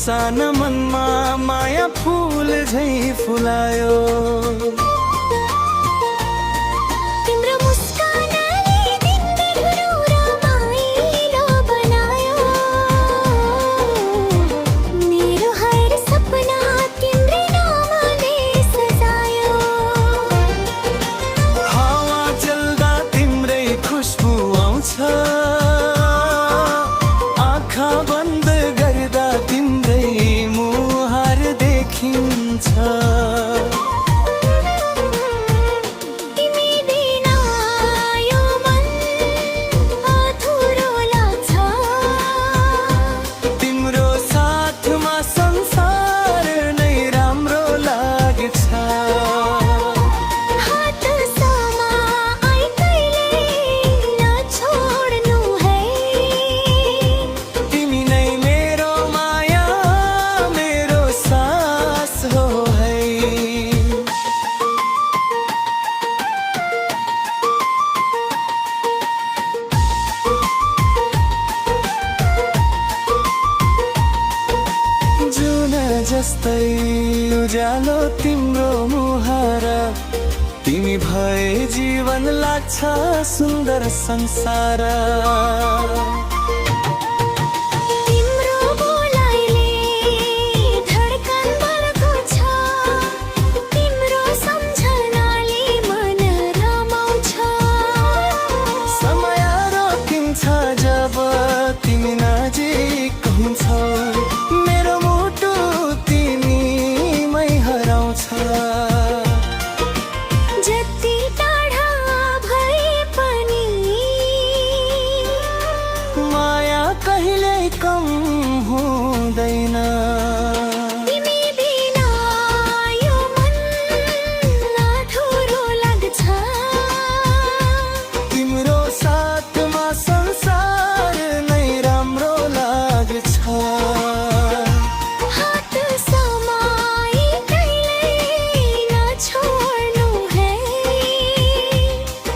साना मनमा माया फूल झै फुलायो। तिम्रो मुस्कानले दिनभर रमाइलो बनायो। मेरो हर सपना तिम्रै नामले सजायो। हावा चल्दा तिम्रै खुशबु आउँछ, आँखा बन्द गर्दा तिम्रै मुहार देखिन्छ। तिमी बिना यो मन अधुरो लाग्छ। तिम्रो साथमा संसार नै राम्रो लाग्छ। हात समाई कहिले नछोड्नु है। तिमी नै मेरो माया मेरो सास हो है। जुन जस्तै उज्यालो तिम्रो मुहार, तिमी भए जीवन लाग्छ सुन्दर संसार। तिम्रो बोलाइले धड्कन बढ्को छ। तिम्रो सम्झनाले मन रमाउँछ। समय रोकिन्छ जब तिमी नजिक हुन्छौ। मेरो मुटु तिमीमै हराउँछ। जति टाढा भए पनि माया कहिल्यै कम हुँदैन। तिमी बिना यो मन अधुरो लाग्छ। तिम्रो साथमा संसार नै राम्रो लाग्छ। हात समाई कहिले नछोड्नु है।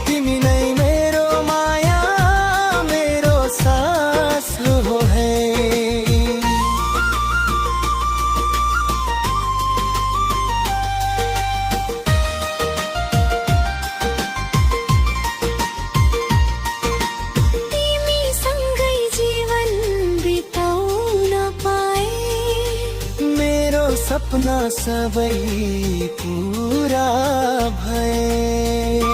तिमी नै मेरो माया मेरो सास हो है। तिमीसँगै जीवन बिताउन पाए। मेरो सपना सबै पूरा भए।